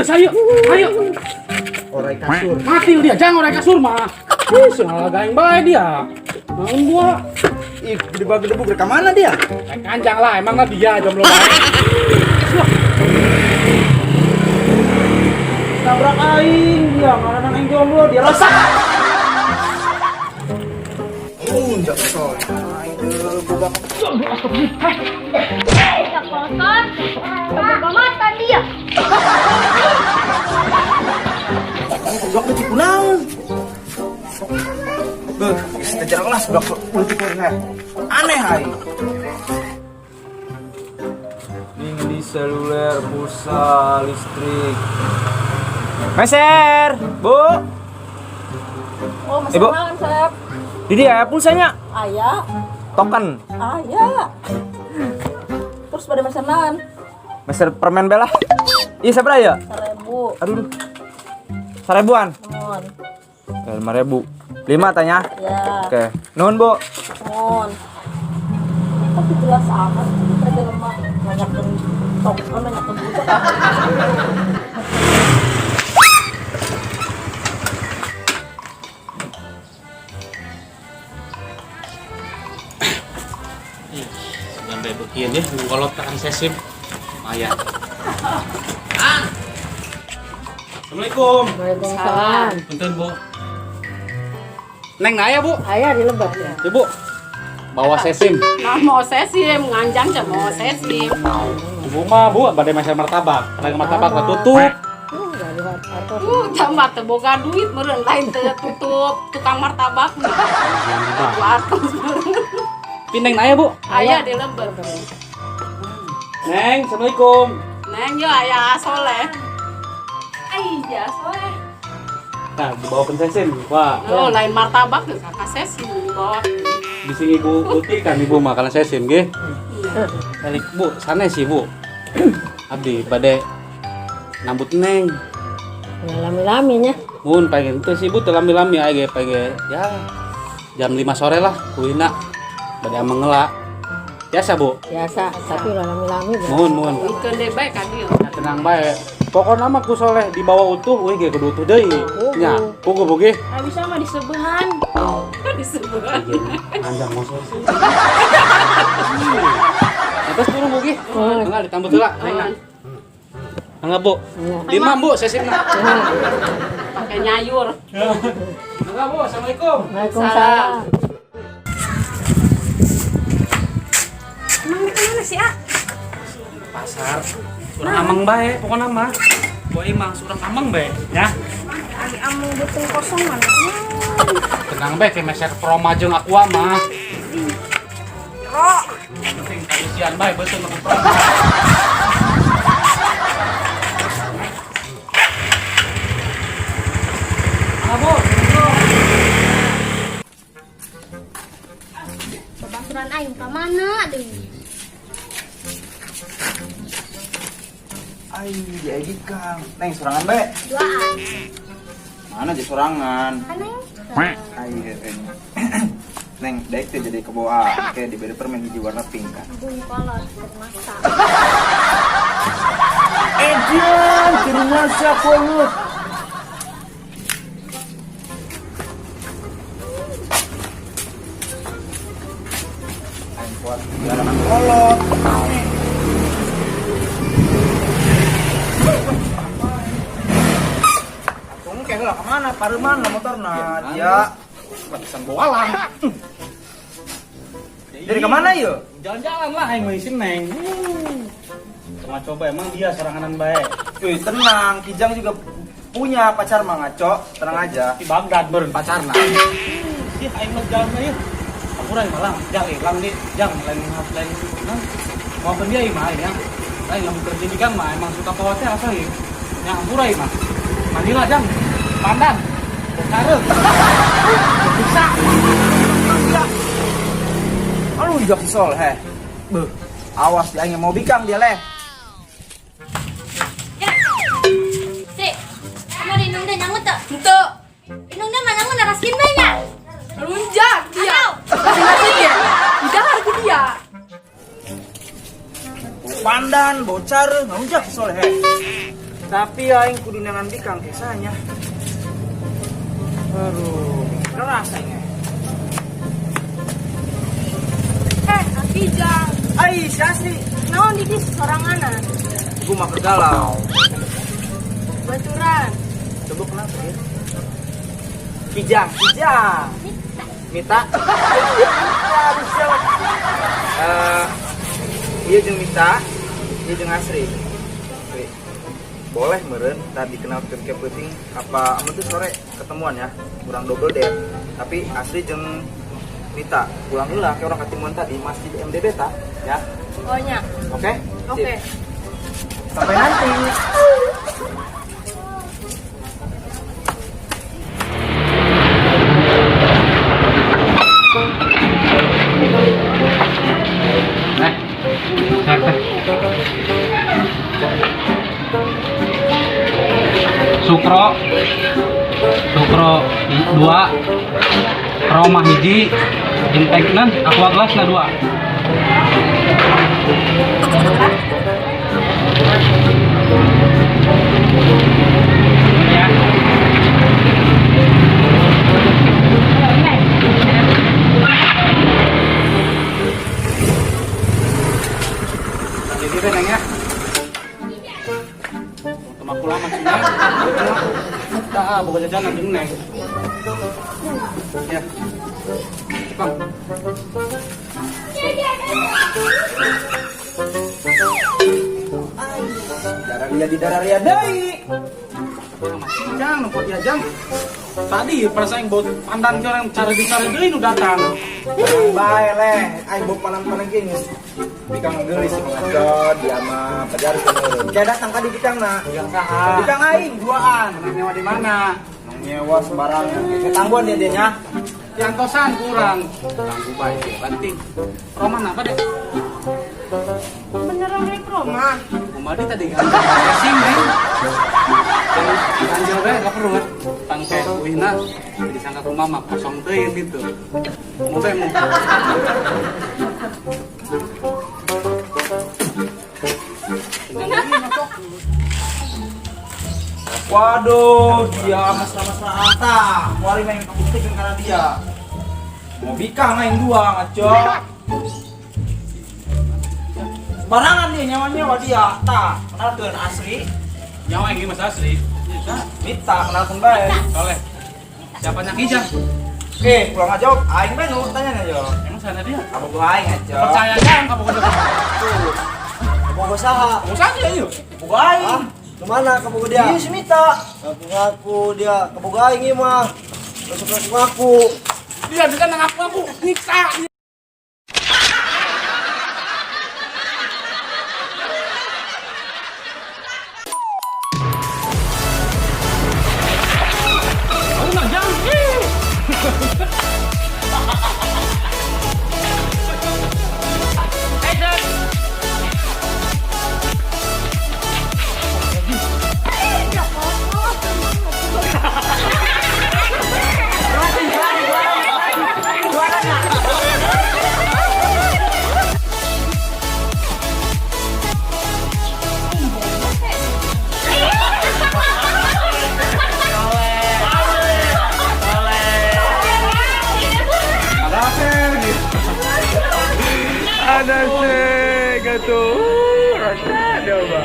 Ayo, ayo. Orai kasur. Mati dia, jangan orai kasur mah. Ih, sengaja gaeng bae dia. Naon gua? Ih, gede-gede ke mana dia? Kayak kanjang lah, emang lah dia jomblo bae. Tabrak aing dia, ngaranna aing jomblo, dia lesak. Unjak soy. Aing boga Kotor, boga mata dia. Goblok teh kunaon? Beuh, geus teu jelas goblok politik teh. Aneh aing. Ini seluler, pulsa, listrik. Meser, Bu. Oh, masih Ibu. naon, Sep? Di dia pulsanya. Aya, Token. aya. Terus pada mesenan Meser permen bela. Iya, sabra ya? 1000. Aduh. Aduh. Seribuan. Nuhun. Ya, 5.000. 5 tanya. Ya, Oke. Nuhun, Bu. nuhun. Tapi jelas amat kita lemah nanyakeun token, nanyakeun pulsa. Sampai bekian ya, kalau tahan sesim. Lumayan. Ang. Assalamualaikum. Waalaikumsalam. Punten, Bu. Neng naya, Bu. Ayah di lebak ya. Ibu. Bawa sesim. Nah, mau sesim, nganjang aja mau sesim. Ibu mah, Bu, badai meser martabak. Lagi martabak lah tutup. Tambah teu boga duit meureun lain teu tutup tukang martabak. Atus meureun. Tapi Neng naya, Bu. Aya di lembur. Neng, Assalamualaikum. Neng yo aya soleh. Ai, ya soleh. Nah, dibawa ke sesim. Wah, Oh, lain martabak geus ka sesim dibawa. di sini Ibu putih kan Ibu makanan sesim nggih. Balik Bu, sana sih Bu. Abdi bade nambut Neng. Lami-laminya. Mun pengen teu sih Bu teu lami-lami aya ge pengen ya jam 5 sore lah kulina. Bade ameng ngelak. Biasa Bu. Biasa, tapi ulah lami-lami. Mohon mohon. Ikeun deui bae ka dieu. Ya, tenang bae. Pokokna mah ku soleh dibawa utuh euy ge kudu utuh deui. Nya, puguh Bu ge. Ah, bisa mah disebehan. Disebut. Anjang mau sih. Atas turun Bu ge. Enggak ditambah heula. Neng. Enggak Bu. 5 Bu sesimna. Pakai nyayur. Enggak Bu, Assalamualaikum. Waalaikumsalam. Emang kemana sih, Ah? Pasar. Surang ameng bae pokokna mah. Boy emang surang ameng bae ya. Ari amung beuteung kosong mana? Tenang bae kayak meser proma jeung aqua mah. Penting kaisian bae beuteung makan proma. Ah, Bu. Babaturan aing ka mana deui? Aing dia Kang. Neng sorangan bae. Duaan. Mana aja sorangan? Kan aing Aing Neng, daek teh jadi kebawa kayak diberi permen hiji warna pink kan. bung kolot keur masak. Ejian, keur masak kolot. Aing kuat jalanan kolot. Tunggu kayak lah kemana? Pareman lah motorna dia. Pantesan boalang. Jadi kemana yuk? Jalan-jalan lah aing mah isin Neng. Cuma coba emang dia soranganan bae. Cuy, tenang, Kijang juga punya pacar mah ngaco, tenang aja. Di Baghdad beureun pacarna. Ih, aing mah jalan mah ieu. Ampura aing malah jang ilang di jang lain lain nah. Mau ke dia ieu mah aing ya. Lain lamun kerja di gang mah emang suka poho teh asa ieu. Ya ampura ieu mah. Manila jang. Pandan. Bokare. Bisa. Aduh, jok si Sol, heh. Beuh, awas dia aing mau bikang dia leh. Si, kamari indung teh nyangut teu? Henteu. Indung teh mah nyangut naraskeun bae nya. Lunjak dia. Atau Masing-masing dia. Didahar ku dia. Pandan, bocar, ngelunjak si Sol, heh. Tapi aing kudu neangan bikang kesanya. Aduh, keras aing. Akijang. Ai, si Asri. Naon di dieu soranganan? Gua mah galau. Baturan. Coba kenapa ya? Kijang, kijang. Mita. Mita. Iya jeung Mita, iya jeung Asri. Asri. Boleh meureun tadi kenal ke peuting apa amun tuh sore ketemuan ya, kurang double date. Tapi Asri jeung Mita pulang heula ke orang ketemuan tadi masjid MDB ta ya. Oh nya. Oke? Oke. Sampai nanti. Nah, teh. Sukro, Sukro 2, Roma hiji, Inteknan, Aqua Glass na 2. Ya. Jadi teh nanya. Teman pulang maksudnya. Tak, boga jajanan jeung neng. Ya. Bang. Darah ria di darah ria deui. Masih jang, nempo dia jang. Tadi perasaan bau pandan ke orang cari-cari deui nu datang. Bae leh, aing bau pandan-pandan ge geus. Bikang geulis ngaco dia mah pajar meureun. Kayak datang ka di bikang na. Bikang saha? Bikang aing duaan. Nyewa di mana? Nyewa sembarangan. Ketangguhan dia nya. Diantosan kurang. Tangguh bae dia penting. Roman apa deh? Beneran rek Roma. Kumadi tadi ganjel racing neng. Ganjel bae gak perlu. Tangke uihna jadi sangka kumaha mah kosong teuing gitu. Mau bae mau. Waduh, dia mesra-mesra ata. Wari main kabuktikan karena dia. Mau bikang main dua ngaco. Sembarangan dia nyawa-nyawa dia. Ta, kenalkeun Asri. Nyawa yang Mas Asri. Mita kenalkeun bae. Soleh. Siapa nak kijang? Oke, pulang aja. Aing bae nu tanya aja. Emang sana dia? Apa gua aing aja? Percaya kan kamu gua. Tuh. Apa gua saha? Kamu saja yuk. Apa gua aing? Kemana kamu dia? Iya si Mita. Ngaku-ngaku dia, kamu aing ieu mah. Masuk ngaku. Dia bisa ngaku-ngaku nyiksa. Aku nggak jangki. Ada sega tuh, rasa coba.